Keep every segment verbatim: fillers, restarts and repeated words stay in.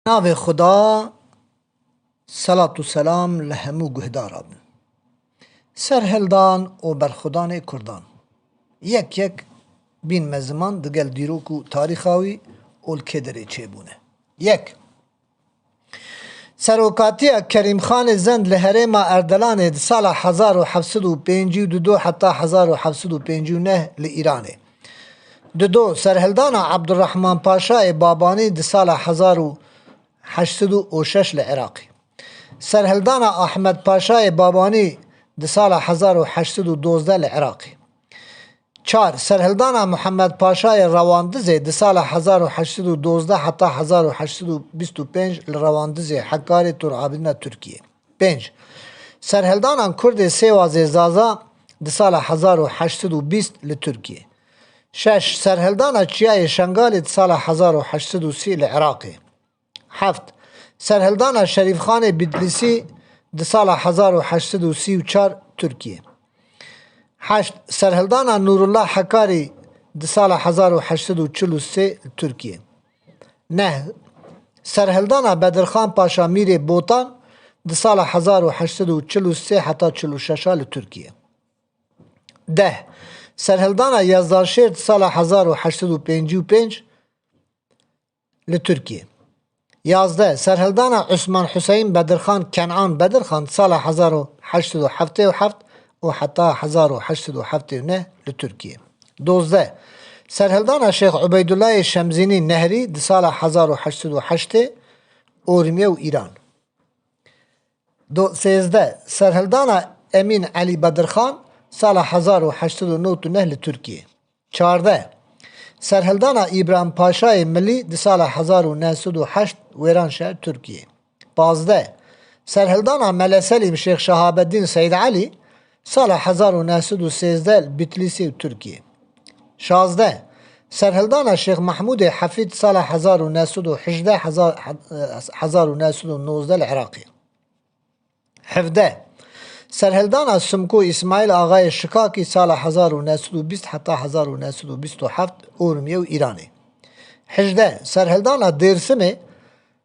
Navê Xuda, selat û selam li hemû guhdara bin. Serhildan û berxwedanê Kurdan. Yek yek bînme ziman digel dîrok û tarîxa wî û li kê derê çêbûne. Yek. Serokatiya Kerîmxanê Zend li herêma Erdelanê di sala hezar û heft sed û pêncî û du heta hezar û heft sed û pêncî û neh li Îranê. Dudo, serhildana Abdurrahman Paşayê Babanî di sala hezar û heşt sed û şeş li Iraqê. Serhildana Ahmed Paşayê Babanî di sala hezar û heşt sed û dozdeh li Iraqê. Çar, serhildana Muhammed Paşayê Rewandizê di sala hezar û heşt sed û dozdeh heta hezar û heşt sed û bîst û pênc li Rewandizê Hekarê Tur Abîdina Tirkiyê. Pênc, serhildanan Kurdê Sêwazê Zaza di sala hezar û heşt sed û bîst li Tirkiyê. Şeş, serhildana Çiyayê Şengalê di sala hezar û heşt sed û sî li Iraqê. Heft, serhildana Şerîfxanê Bidlîsî di sala hezar û heşt sed û sî û çar Tirkiyê. Heşt, serhildana Nûrullah Hekarî di sala hezar û heşt sed û çil û sê Tirkiyê. Neh, serhildana Bedirxan Paşa Mîrê Botan di sala hezar û heşt sed û çil û sê heta çil û şeş li Tirkiyê. Deh, serhildana Yezdanşêr di sala hezar û heşt sed û pêncî û pênc li Tirkiyê. Yazdeh, serhildana Usman Huseyn Bedirxan Kenan Bedirxan di sala hezar û heşt sed û heftê û heft û heta hezar û heşt sed û heftê û neh li Tirkiyê. Dozdeh, serhildana Şêx Ubeydullahê Şemzînî Nehrî di sala hezar û heşt sed û heştê Urmiye û Îran. Do-, sêzdeh, serhildana Emîn Elî Bedirxan sala hezar û heşt sed û nod û neh li Tirkiyê. Çardeh, serhildana Îbrahim Paşayê Milî di sala hezar û neh sed û heşt Wêranşehir, Tirkiyê. Pazdeh, serhildana Mele Selîm Şêx Şahabeddîn Seyd Elî sala hezar û neh sed û sêzdeh li Bitlîsê û Tirkiyê. Şazdeh, serhildana Şêx Mehmûdê Hefîd sala hezar û neh sed û hejdeh, hezar, hezar û neh sed û nozdeh li Iraqê. Hevdeh, serhildana Simko Îsmaîl Axayê Şikakî sala hezar û neh sed û bîst heta hezar û neh sed û bîst û heft Urmiye û Îranê. Hejdeh, serhildana Dêrsimê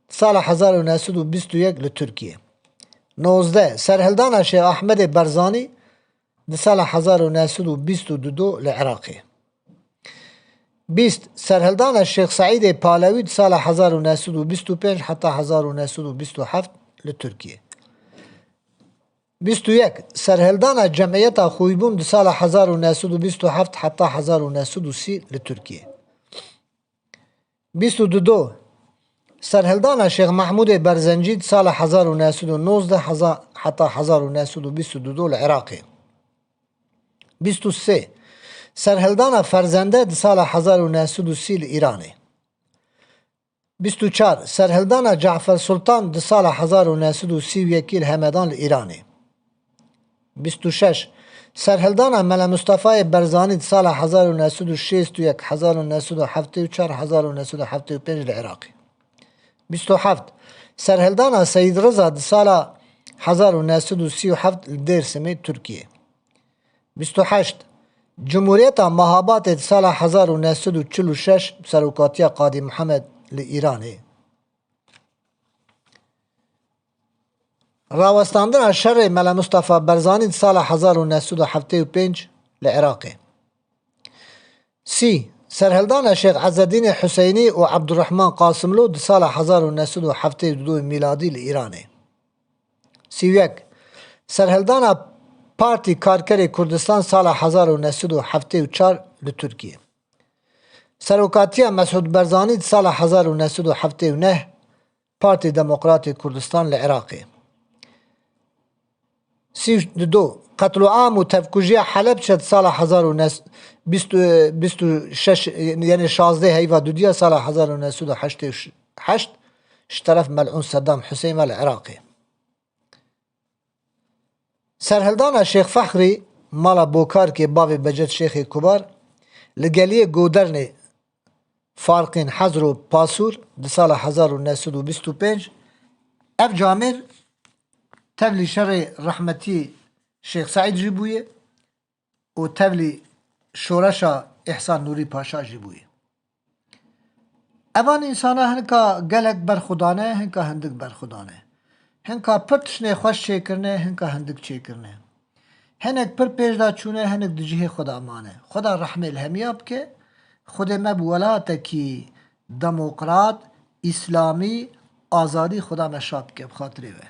sala hezar û neh sed û bîst û yek li Tirkiyê. Nozdeh, serhildana Şêx Ahmedê Berzanî di sala hezar û neh sed û bîst û du li Iraqê. Bîst, serhildana Şêx Seîdê Palewî di sala hezar û neh sed û bîst û pênc heta hezar û neh sed û bîst û heft li Tirkiyê. Bîst û yek, serhildana Cemiyeta Xûybûn di sala hezar û neh sed û bîst û heft heta hezar û neh sed û sî li Tirkiyê. Bîst û du, serhildana Şêx Mehmûdê Berzencî di sala hezar û neh sed û nozdeh heza-, heta hezar û neh sed û bîst û du li Iraqê. Bîst û sê, serhildana Ferzende di sala hezar û neh sed û sî li Îranê. Bîst û çar, serhildana Cafer Sultan di sala hezar û neh sed û sî û yekî li Hemedan li Îranê. Bîst û şeş, serhildana Mele Mustafayê Berzanî di sala hezar û neh sed û şêst û yek, hezar û neh sed û heftê û çar, hezar û neh sed û heftê û pênc li Iraqê. Bîst û heft, serhildana Seyîd Riza di sala hezar û neh sed û sî û heft li Dêrsimê, Tirkiyê. Bîst û heşt, Cumhuriyeta Mahabatê di sala hezar û neh sed û çil û şeş bi serokatiya Qadî Mihemed li Îranê. Rawestandina şerê Mele Mustafa Barzanî di sala hezar û neh sed û heftê û pênc li Iraqê. Sî, serhildana Şêx Ezedînê Huseynî û Ebdurrehman Qasimlo di sala hezar û neh sed û heftê û du mîladî li Îranê. Sî û yek, serhildana Partî Karkerê Kurdistan sala hezar û neh sed û heftê û çar li Tirkiyê. Serokatiya Mesûd Barzanî di sala hezar û neh sed û heftê û neh, Partî Demokratê Kurdistan li Iraqê. Sî û du, qetloam û tevkujiya Helebçe di sala hezar û neh sed, bîst, bîst û şeş, yanî şazdeh heyva dudiya sala hezar û neh sed û heştê û heşt ji teref melûn Sedam Huseyîn ve li Iraqê. Serhildana Şêx Fexrî, mala Bokarkê bavê Becet Şêxê Kubar, li geliyê Godernê Farqîn Hezro Pasûr di sala hezar û neh sed û bîst û pênc, ev camêr tevlî şerê rehmetî Şêx Seîd jî bûye û tevlî şoreşa Îhsan Nûrî Paşa jî bûye. Evan însana hinka gelek berxwedane, hinka hindik berxwedane. Hinka pir tiştê xweş çêkirine, hinka hindik çêkirine. Hinek pir pêş de çûne, hinek di cihê xwe de mane. Xweda rehmê li hemiya bike. Xwedê me bi welatekî demokrat, îslamî, azadî Xweda me şad bike bi xatirê we.